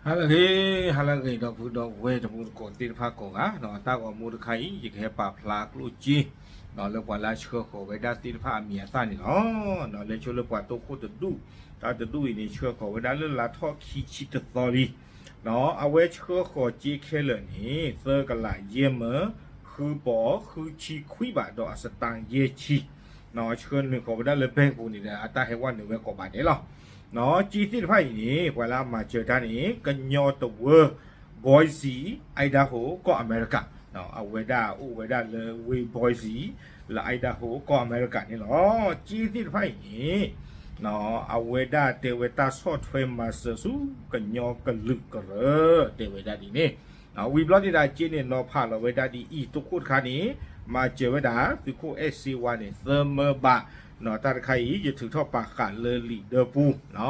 ဟါလၢအဂ့ၤ, ဟါလၢအဂ့ၤ ဒီပုၢ်ဒီဝဲၢ်တံၤသကိးသ့ၣ်တဖၣ်ကိးဂၤ, တၢ်ဂီၤမူတခါအံၤ ယကဟဲပာ်ဖျါကျိၣ်စ့ လၢပှၤလၢအဆှၢဃီၤဝဲဒၣ်သ့ၣ်တဖၣ်အမံၤအသၣ်န့ၣ်လီၤ. လၢဆိလၢပှၤတိခိၣ်တဒူၣ်, တၢ်တဒူၣ်အံၤန့ၣ် ဆှၢဃီၤဝဲဒၣ်လၢလါထီၣ်ခံဆံတသီလံ. အဝဲဆှၢဃီၤစ့ခဲလၢာ်န့ၣ် သၢကလးယဲၢ်မၢ, ဃုပီၤ, ဃုဆံခွံဘးဒီးအစတါယဲၢ်ဆံ ဆှၢနုာ်ဃီၤဝဲဒၣ်လၢ bank ပူၤန့ၣ်ဒီး အတၢ်ဟဲဝဲနုာ်ဝဲကိးဘးဒဲးလီၤ. စ့သ့ၣ်တဖၣ်အံၤန့ၣ် ပှၤလၢအမၤစၢၤတၢ်န့ၣ် ကညီတဝၢ Boise, Idaho ကီၢ်အမဲရကၤ, အဝဲဒၣ်အိၣ်ဝဲဒၣ်လၢဝ့ၢ် Boise လၢ Idaho ကီၢ်အမဲရကၤန့ၣ်လီၤ. စ့သ့ၣ်တဖၣ်အံၤန့ၣ် အဝဲဒၣ်တဲဝဲတၢ်ဆီၣ်ထွဲမၤစၢၤဆူကညီကလုာ်ကရၢ တဲဝဲဒၣ်ဒ်န့ၣ် ဝံၤဘျီန့ၣ်ဒီး စ့န့ၣ်နီၤဖးလီၤဝဲဒၣ်ဒ်အံၤ သုးခိၣ်တခါန့ၣ် မၤစၢၤဝဲဒၣ် သုးခိၣ်အဲၣ်စ့ဝါန့ၣ် သၢမၢဘး, တၢ်တခါအံၤ ယထုးထီၣ်ပာ်ဃာ်လၢလံာ်ဒၢပူၤ,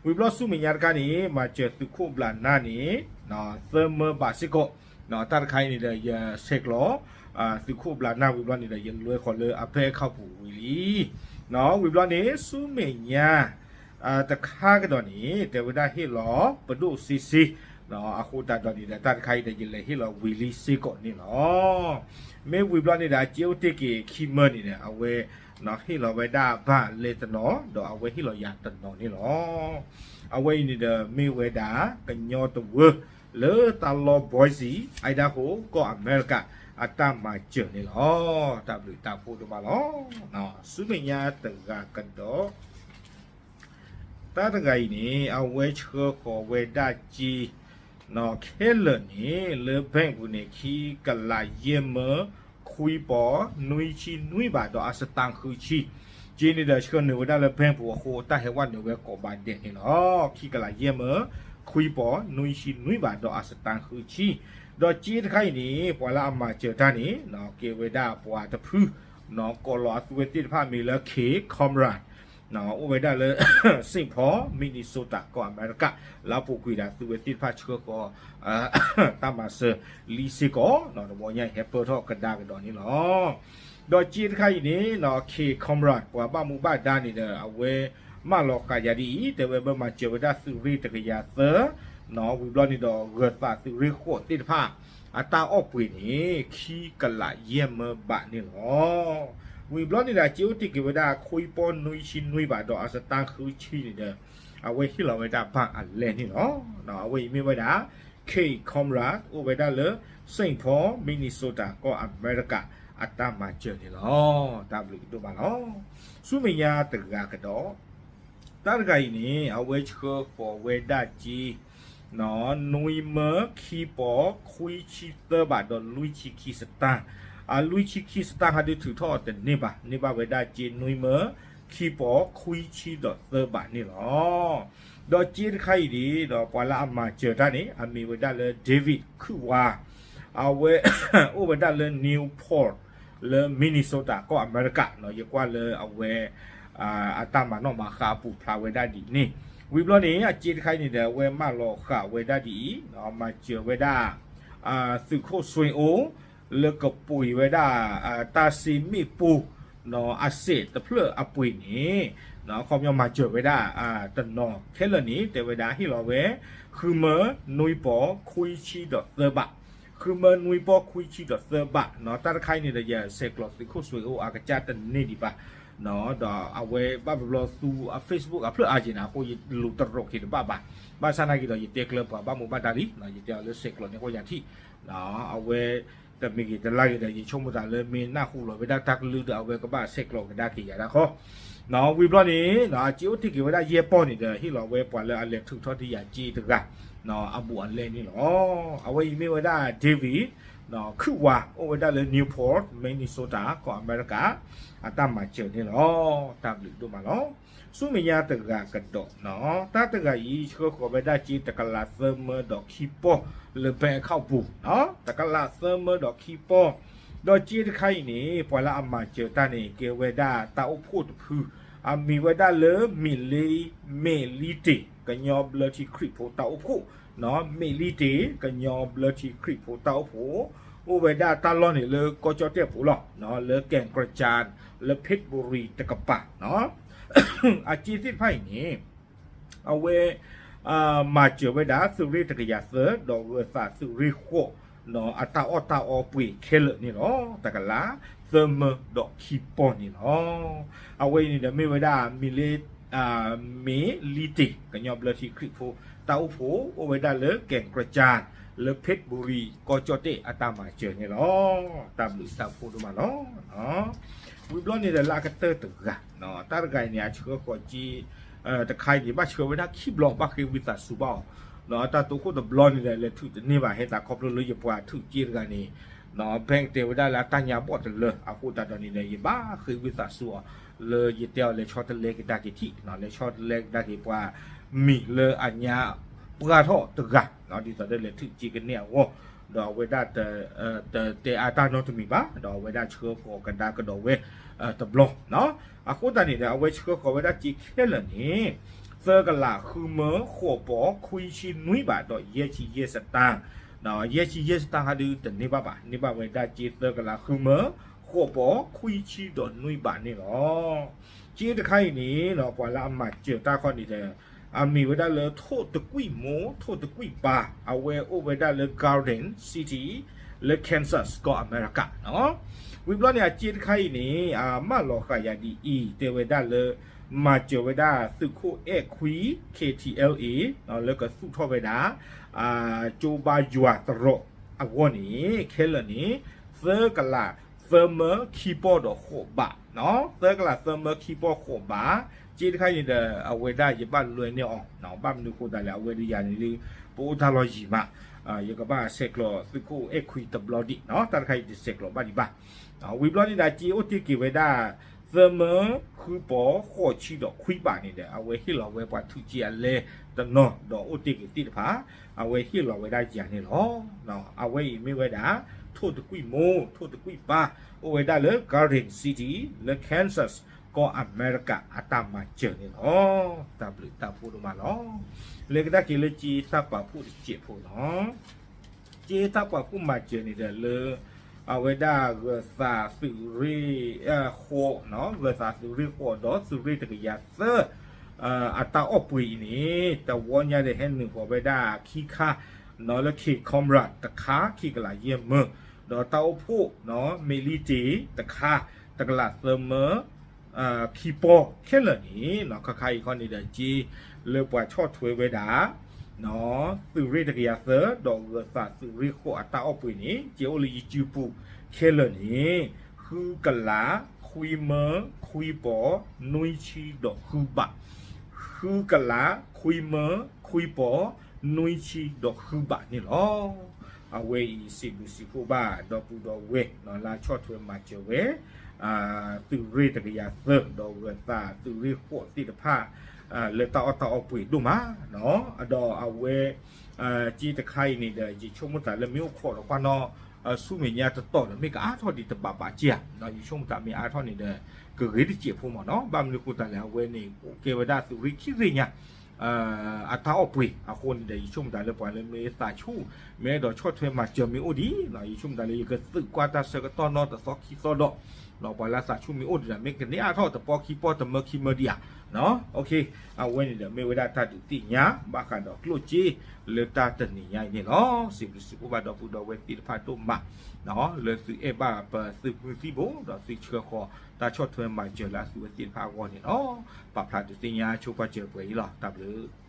ဝံၤဘျီဆူမဲာ်ညါတခါန့ၣ် မၤစၢၤသုးခိၣ်ဘျးနၢ်န့ၣ် သၢမၢဘးစ့ၢ်ကီး, တၢ်တခါအံၤန့ၣ်ဒီး ယဆဲးကျိး သုးခိၣ်ဘျးနၢ်ဝံၤဘျီန့ၣ်ဒီး ယလွဲဃီၤလၢအ bank account ပူၤဝံၤလံ. ဝံၤဘျီန့ၣ် ဆူမဲာ်ညါ တခါကဒီးန့ၣ် တဲဝဲဒၣ်ဟ့ၣ်လီၤပဒိၣ်စ့စ့, အဃိသတးဒီးန့ၣ်ဒီး တၢ်တခါအံၤဒီး ယလဲၤဟ့ၣ်လီၤဝံၤလံစ့ၢ်ကီးန့ၣ်လီၤ. မ့ၢ်ဝံၤဘျီန့ၣ်ဒီး စ့အိၣ်တ့ၢ်က့ၤခံမၢန့ၣ်ဒီး အဝဲဟ့ၣ်လီၤဝဲဒၣ်ဘၣ်လဲၤတနီၤ ဒီးအဝဲဟ့ၣ်လီၤယၤတနီၤန့ၣ်လီၤ. အဝဲအံၤန့ၣ်ဒီး မ့ၢ်ဝဲဒၣ် ကညီတဝၢ လၢတၢ်လီၢ် Boise, Idaho ကီၢ်အမဲရကၤ အတၢ်မၤစၢၤန့ၣ်လီၤ. တၢ်ဘျုးတၢ်ဖှိၣ်ဒိၣ်မးလီၤ. ဆူမဲာ်ညါတဂၤကဒီး တၢ်တဂၤအံၤန့ၣ် အဝဲဆှၢဃီၤဝဲဒၣ်စ့ ခဲလၢာ်န့ၣ် လၢ bank ပူၤန့ၣ် ခံကလးယဲၢ်မၢ, ခွံပီၤ, နွံဆံနွံဘးဒီးအစတါဃုဆံ, စ့န့ၣ်ဒီးဆှၢနုာ်ဝဲဒၣ်လၢ bank ပူၤအဃိ တၢ်ဟဲဝဲနုာ်ဝဲကိးဘးဒဲးန့ၣ်လီၤ. ခံကလးယဲၢ်မၢ, ခွံပီၤ, နွံဆံနွံဘးဒီးအစတါဃုဆံ, ဒီးစ့တခါအံၤန့ၣ် ပှၤလၢအမၤစၢၤတၢ်န့ၣ် ကဲဝဲဒၣ်ပှၤတဖု ကိးလီၤအသုဝဲသ့ၣ်တဖၣ်မံၤလၢ Kay Conrad, အိၣ်ဝဲဒၣ်လၢ Saint Paul, Minnesota ကီၢ်အမဲရကၤ လၢအပူၤကွံာ်ဒီးသုဝဲသ့ၣ်တဖၣ်ဆှၢဃီၤ တၢ်မၤစၢၤလံစ့ၢ်ကီး, တဘျီညါအံၤဟဲပၢၢ်ထီၣ်ကဒါကဒီးန့ၣ်လီၤ. ဒီးစ့တခါအံၤန့ၣ် Kay Conrad ပှၤဘၣ်မူဘၣ်ဒါန့ၣ်ဒီး အဝဲမၢလီၤဃာ်ယၤဒ်အံၤ, တဲဝဲဘၣ်မၤစၢၤဝဲဒၣ်သုးရ့ၣ်တကယၤသၢ, ဝံၤဘျီန့ၣ်ဒီး ဂၢၤသးသုးရ့ၣ်ဃိးသ့ၣ်တဖၣ် အတၢ်အီၣ်ပှ့ၤန့ၣ် ခံကလးယဲၢ်မၢဘးန့ၣ်လီၤ. ဝံၤဘျီန့ၣ်ဒီး စ့အိၣ်တ့ၢ်က့ၤဝဲဒၣ် ခွံပီၤနွံဆံနွံဘးဒီးအစတါဃုဆံန့ၣ်ဒီး အဝဲဟ့ၣ်လီၤဝဲဒၣ်ဘၣ်အလဲၢ်န့ၣ်လီၤ. အဝဲအံၤမ့ၢ်ဝဲဒၣ် Kay Conrad အိၣ်ဝဲဒၣ်လၢ Saint Paul, Minnesota ကီၢ်အမဲရကၤ အတၢ်မၤစၢၤန့ၣ်လီၤ. တၢ်ဘျုးဒိၣ်မးလီၤ. ဆူမဲာ်ညါတဂၤကဒီး တၢ်တဂၤအံၤန့ၣ် အဝဲဆှၢဃီၤဝဲဒၣ်စ့ နွံမၢ, ခံပီၤ, ခွံဆံသၢဘးဒီးလွံၢ်ဆံခံစတါ, အလွံၢ်ဆံခံစတါဟးဒုးထုးထီၣ်အီၤတန့ၢ်ဘၣ်, န့ၢ်ဘၣ်ဝဲဒၣ်စ့နွံမၢ, ခံပီၤ, ခွံဆံဒီးသၢဘးန့ၣ်လီၤ. ဒီးစ့တခါအံၤန့ၣ်ဒီး ပှၤလၢအမၤစၢၤတၢ်န့ၣ် အမံၤဝဲဒၣ်လၢ David ခုၣ်ဝါ, အဝဲ အိၣ်ဝဲဒၣ်လၢ Newport လၢ Minnesota ကီၢ်အမဲရကၤ, ယကွၢ်လၢအဝဲ အတၢ်မၤနီၣ်မၤဃါအပူၤဖျါဝဲဒၣ်ဒ်န့ၣ်, ဝံၤဘျီန့ၣ် အစ့တခါအံၤန့ၣ်ဒီး အဝဲမၢလီၤဃာ်ဝဲဒၣ်ဒ်အံၤ, မၤစၢၤဝဲဒၣ် သုးခိၣ်စွ့အိၣ် လၢကပှ့ၤဝဲဒၣ် တၢ်စ့မ့ၣ်ပိၢ် အစဲးတဖျၢၣ်အပှ့ၤန့ၣ်, ခီပညီမၤစၢၤဝဲဒၣ် တနီၤခဲလၢာ်န့ၣ် တဲဝဲဒၣ်ဟ့ၣ်လီၤဝဲ ဃုမၢနွံပီၤခွံဆံဒီးသၢဘး, ဃုမၢနွံပီၤခွံဆံဒီးသၢဘး, တၢ်တခါအံၤန့ၣ်ဒီး ယဆဲးကျိးသုးခိၣ်စွ့အိၣ်အကစၢ်တန့ၢ်ဒံးဘၣ်, ဒီးအဝဲဘၣ်ပဘျီသူအ Facebook အဖျၢၣ်အါယံၤန့ၣ်အဃိ ယလူၤတရိးက့ၤတဘၣ်ဘၣ်, ဘၣ်ဆၣ်နာ်က့ၤဒီး ယတဲကျၢၤပှၤဘၣ်မူဘၣ်ဒါလံ, ယတဲအီၤလၢဆဲးကျိးန့ၢ်ဃိယၤထံၣ်, အဝဲ တမ့ၢ်ဂ့ၤတလါဂ့ၤဒီး ယဆိကမိၣ်သးလၢမ့ၢ်နၢ်ဟူလီၤဝဲဒၣ်တၢ်ကလုၢ်ဒီး အဝဲကဘၣ်ဆဲးကျိးကဒါက့ၤယၤဒၣ်ဃီ, ဝံၤဘျီန့ၣ် အစ့အိၣ်တ့ၢ်က့ၤဝဲဒၣ်ယဲၢ်ပီၢ်န့ၣ်ဒီး ဟ့ၣ်လီၤဝဲပှၤလၢအလဲၤထုးထီၣ်တ့ၢ်ယၤစ့တဂၤ အဘူးအလဲန့ၣ်လီၤ. အဝဲအံၤမ့ၢ်ဝဲဒၣ် David ခုၣ်ဝါ အိၣ်ဝဲဒၣ်လၢ Newport, Minnesota ကီၢ်အမဲရကၤ အတၢ်မၤစၢၤန့ၣ်လီၤ. တၢ်ဘျုးဒိၣ်မးလီၤ. ဆူမဲာ်ညါတဂၤကဒီး, တၢ်တဂၤအံၤ ဆှၢဃီၤဝဲဒၣ်စ့တကလးသၢမၢဒီးခံပီၢ်လၢ bank account ပူၤ, တကလးသၢမၢဒီးခံပီၢ်, ဒီးစ့တခါအံၤန့ၣ် ပှၤလၢအမၤစၢၤတၢ်န့ၣ် ကဲဝဲဒၣ်တၢ်အိၣ်ဖှိၣ်တဖု, အမံၤဝဲဒၣ်လၢ မ့ၢ်လံ, မ့ၢ်လံတ့ၢ် ကညီဘျၢထံခရံာ်ဖိတၢ်အိၣ်ဖှိၣ်, မ့ၢ်လံတ့ၢ် ကညီဘျၢထံခရံာ်ဖိတၢ်အိၣ်ဖှိၣ်, အိၣ်ဝဲဒၣ်တၢ်လီၢ်န့ၣ်လၢကီၢ်ကၠီၣ်တဲၣ်ပူၤလီၤ, လၢကဲၣ်ကြၢ်, လၢ เพชรบุรี တကပၤ, အစ့သ့ၣ်တဖၣ်အံၤန့ၣ် အဝဲ မၤစၢၤဝဲဒၣ်သုးရ့ၣ်တကယၤသၢ ဒီးဂၢၤသးသုးရ့ၣ်ဃိး အတၢ်အီၣ်တၢ်အီပှ့ၤခဲလၢာ်န့ၣ်လီၤ. တကလး သၢမၢဒီးခံပီၢ်န့ၣ်လီၤ. အဝဲအံၤန့ၣ်ဒီးမ့ၢ်ဝဲဒၣ် မ့ၢ်လ့ မ့ၢ်လံတ့ၢ် ကညီဘျၢထံခရံာ်ဖိ တၢ်အိၣ်ဖှိၣ် အိၣ်ဝဲဒၣ်လၢကဲၣ်ကြၢး လၢဖ့းဘူရံၤ ကီၢ်ကၠီၣ်တဲၣ်အတၢ်မၤစၢၤန့ၣ်လီၤ. တၢ်ဘျုးတၢ်ဖှိၣ်ဒိၣ်မးလီၤ. ဝံၤဘျီန့ၣ်ဒီးလၢအကတၢၢ်တဂၤ, တၢ်တဂၤအံၤန့ၣ် အဆှၢဃီၤက့ တခါအံၤန့ၣ် ဘၣ်ဆှၢဝဲဒၣ်ခံဘျီ ဘၣ်ဃ့ဝံသးစူၤဘၣ်အီၤ, တၢ်တိခိၣ်တဘျီန့ၣ်ဒီး လဲၤထုးတန့ၢ်ဘၣ် ဟဲသးခီဖျိလၢယပှၤထုးက့တဂၤန့ၣ် ဘဲၣ်တဲဝဲဒၣ်လၢအတၢ်ညါဘီၣ်တလၢ အဃိသတးဒီးန့ၣ်ဒီး ယဘၣ်ဃ့ဝံသးစူၤအီၤ လၢယတဲအီၤလဲၤဆီတလဲကဒါက့ၤထံၣ်, လဲၤဆီတလဲကဒါက့ၤပှၤမံၤလၢအညါပှၢ်ထီၣ်တဂၤ, ဒ်သိးဒီးလဲၤထုးက့ကန့ၢ်အဂီၢ်, ဒီးအဝဲဒၣ် တတဲအါတၢ်နီတမံၤဘၣ်, ဒီးအဝဲဒၣ်ဆှၢဃီၤကဒါကဒီးဝဲတဘျီ, အဃိသတးန့ၣ်ဒီး အဝဲဆှၢဃီၤဝဲဒၣ်က့ခဲလၢာ်န့ၣ် သၢကလးဃုမၢ ဃိးပီၢ် ခွံဆံနွံဘး ဒီးယဲၢ်ဆံယဲၢ်စတၢၢ်, ယဲၢ်ဆံယဲၢ်စတၢၢ်ဟးဒုတန့ၢ်ဘၣ်ဘၣ်, န့ၢ်ဘၣ်ဝဲဒၣ်က့သၢကလးဃုမၢ ဃိးပီၢ် ခွံဆံဒီးနွံဘးန့ၣ်လီၤ. က့တခါအံၤန့ၣ် ပှၤလၢအမၤစၢၤတၢ်ခီန့ၣ်ဒီး အမ့ၢ်ဝဲဒၣ်လၢထိၣ်တကွံၣ်မိၢ် ထိၣ်တကွံၣ်ပၢ်, အဝဲအိၣ်ဝဲဒၣ်လၢ Garden City လၢ Kansas ကီၢ်အမဲရကၤ, ဝံၤဘျီန့ၣ် အက့တခါအံၤန့ၣ် အမၢလီၤဃာ်ယၤဒ်အံၤ တဲဝဲဒၣ်လၢ မၤစၢၤဝဲဒၣ်သုးခိၣ်အဲၣ်ခွံ KTLA လၢကသူၣ်ထီၣ်ဝဲဒၣ် ကၠိဘါယွၤသရိာ်အဂီၢ်န့ၣ် ခဲလၢာ်န့ၣ် သၢကလးသၢမၢခံပီၢ်ဒီးဃိးဘး, သၢကလးသၢမၢခံပီၢ်ဃိးဘး, က့တခါအံၤန့ၣ်ဒီး အဝဲဒၣ်ယဘၣ်လွဲန့ၢ်အီၤ, ဘၣ်မနုၤဃိသတးလဲၣ် အဝဲဒၣ်ယၤန့ၣ်ဒုး ပအိၣ်တၢ်လီၢ်ယံၤမး, ယကဘၣ်ဆဲးကျိးသုးခိၣ်အဲၣ်ခွံတဘျီဒံး, တၢ်တခါအံၤတဆဲးကျိးဘၣ်ဒံးဘၣ်. ဝံၤဘျီန့ၣ်ဒီး က့အိၣ်တ့ၢ်က့ၤဝဲဒၣ် သၢမၢဃုပီၢ်ဃိးဆံဒီးခွံဘးန့ၣ်ဒီး အဝဲဟ့ၣ်လီၤဝဲပှၤထုးက့အလဲတနီၤဒီးအိၣ်တ့ၢ်က့ၤသ့ၣ်တဖၣ်, အဝဲဟ့ၣ်လီၤဝဲဒၣ်ယၤန့ၣ်လီၤ. အဝဲအံၤမ့ၢ်ဝဲဒၣ် ထိၣ်တကွံၣ်မိၢ် ထိၣ်တကွံၣ်ပၢ် အိၣ်ဝဲဒၣ်လၢ Garden City လၢ Kansas ကီၢ်အမဲရကၤအတၢ်မၤစၢၤန့ၣ်လီၤ. တၢ်ဘျုးတၢ်ဖှိၣ်ဒိၣ်မးလီၤ. လဲၤကဒါက့ၤလၢက့တၢ်ပာ်ဖှိၣ်တစဲးဖိလီၤ. က့တၢ်ပာ်ဖှိၣ်မၤစၢၤန့ၣ်ဒီးလၢ အဝဲဒၣ်ဂၢၤသးသုးရ့ၣ်ဃိး, ဂၢၤသးသုးရ့ၣ်ဃိးဒီးသုးရ့ၣ်တကယၤသၢ အတၢ်အီၣ်ပှ့ၤအံၤန့ၣ် တဝီညါဒီးဟဲနုာ်ဃီၤဝဲဒၣ်ခံခါ, လၢ K Commerce တခါ ခံကလးယဲၢ်မၢ, ဒီးတၢ်အိၣ်ဖှိၣ် မ့ၢ်လံတ့ၢ်တခါ တကလးသၢမၢ ခံပီၢ်ခဲလၢာ်န့ၣ် ခါခါအံၤခီန့ၣ်ဒီး က့လၢပှၤဆီၣ်ထွဲဝဲဒၣ် သုးရ့ၣ်တကယၤသၢ ဒီးဂၢၤသးသုးရ့ၣ်ဃိးအတၢ်အီၣ်ပှ့ၤန့ၣ် က့အိၣ်လၢယစုပူၤခဲလၢာ်န့ၣ် ဃုကလး ခွံမၢ ခွံပီၢ် နွံဆံဒီးဃုဘး, ဃုကလး ခွံမၢ ခွံပီၢ် နွံဆံဒီးဃုဘးန့ၣ်လီၤ. အဝဲအံၤစံးဘျုးစံးဖှိၣ်ဘၣ် ဒီပုၢ်ဒီဝဲၢ်လၢဆီၣ်ထွဲမၤစၢၤဝဲ သုးရ့ၣ်တကယၤသၢ ဒီးဂၢၤသးသုးရ့ၣ်ဃိးသ့ၣ်တဖၣ် လၢတၢ်အီၣ်တၢ်အီပှ့ၤဒိၣ်မး, ဒီးအဝဲ က့တခါအံၤန့ၣ်ဒီး ယဆိကမိၣ်သးလၢမ့ၢ်အိၣ်ခိးဒီးကွၢ်နီၣ် ဆူမဲာ်ညါတတီၤဒီး မ့ၢ်ကအါထီၣ်ဒံးတဘးဘးက့ဧါ, ယဆိကမိၣ်သးမ့ၢ်အါထီၣ်န့ၣ်ဒီး ကဂ့ၤတစဲးဖိမးနီၤ, ဘၣ်မနုၤဃိသတးလဲၣ် အဝဲန့ၣ် ကဲဝဲဒၣ်သုးရ့ၣ်ခံရ့ၣ်ညါ အတၢ်အီၣ်ပှ့ၤအဃိန့ၣ်ဒီး ယဆိကမိၣ်သးလၢပှၤလၢမ့ၢ်သးဆူၣ် မ့ၢ်အဲၣ်ဒိးဆီၣ်ထွဲမၤစၢၤမ့ၢ်အိၣ်ဒံး ယဆိကမိၣ်သးလၢယကသုးကွၢ်တၢ်ဆၢကတီၢ်နီတသီခံသီဒီး ပှၤလၢသးဆူၣ်မ့ၢ်အိၣ်ဒံးဒီး မ့ၢ်ကန့ၢ်အါထီၣ်တပီၢ်ခံပီၢ်တမၢခံမၢဒံးဧါ, အဝဲန့ၣ်ဒီးမ့ၢ်ဝဲဒၣ်တၢ်ဒုးသ့ၣ်ညါ ဘၣ်ဃးဒီးကျိၣ်စ့လၢတၢ်တနံၤညါအံၤန့ၣ်လီၤ. စံးဘျုးစံးဖှိၣ်ဘၣ်ဒီပုၢ်ဒီဝဲၢ်သ့ၣ်တဖၣ်ဒိၣ်မး လၢသုအဲၣ်ဘၣ်ပသုးမုၢ်သံၣ်ဘိ ဒီးသုဆှၢဃီၤတၢ်ဆီၣ်ထွဲမၤစၢၤလၢအသုဝဲသ့ၣ်တဖၣ်အဂီၢ်န့ၣ်လီၤ. ပာ်ဖျါဒုးသ့ၣ်ညါဆိပာ်စၢၤပှဲၤအံၤလီၤ. တၢ်ဘျုး